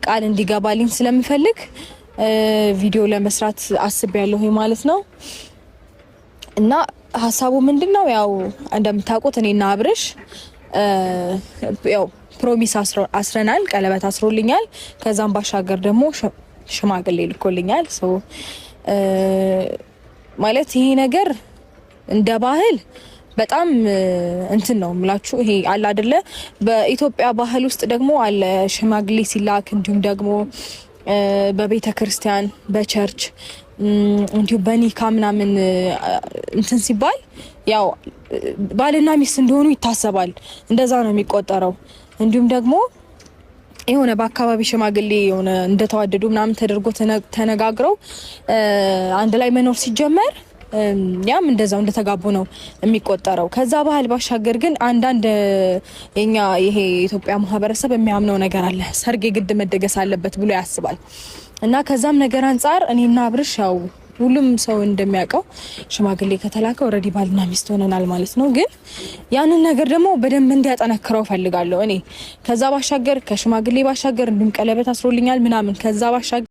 ቃል እንዲገባልኝ ስለምፈልግ ቪዲዮ ለመስራት አስቤያለሁ ማለት ነው። እና ሀሳቡ ምንድን ነው? ያው እንደምታውቁት እኔና አብርሽ ያው promise አስረናል፣ ቀለበት አስሮልኛል። ከዛም ባሻገር ደግሞ ሽማግሌ ልኮልኛል። ማለት ይሄ ነገር እንደ ባህል በጣም እንትን ነው የምላችሁ። ይሄ አለ አይደለ? በኢትዮጵያ ባህል ውስጥ ደግሞ አለ ሽማግሌ ሲላክ፣ እንዲሁም ደግሞ በቤተ ክርስቲያን በ church እንዲሁም በኒካ ምናምን እንትን ሲባል ያው ባልና ሚስት እንደሆኑ ይታሰባል። እንደዛ ነው የሚቆጠረው። እንዲሁም ደግሞ የሆነ በአካባቢ ሽማግሌ የሆነ እንደተዋደዱ ምናምን ተደርጎ ተነጋግረው አንድ ላይ መኖር ሲጀመር ያም እንደዛው እንደተጋቡ ነው የሚቆጠረው። ከዛ ባህል ባሻገር ግን አንዳንድ የኛ ይሄ የኢትዮጵያ ማህበረሰብ የሚያምነው ነገር አለ። ሰርግ የግድ መደገስ አለበት ብሎ ያስባል። እና ከዛም ነገር አንጻር እኔና አብርሽ ያው ሁሉም ሰው እንደሚያውቀው ሽማግሌ ከተላከ already ባልና ሚስት ሆነናል ማለት ነው። ግን ያንን ነገር ደግሞ በደንብ እንዲያጠነክረው ፈልጋለሁ እኔ። ከዛ ባሻገር ከሽማግሌ ባሻገር እንዲሁም ቀለበት አስሮልኛል ምናምን ከዛ ባሻገር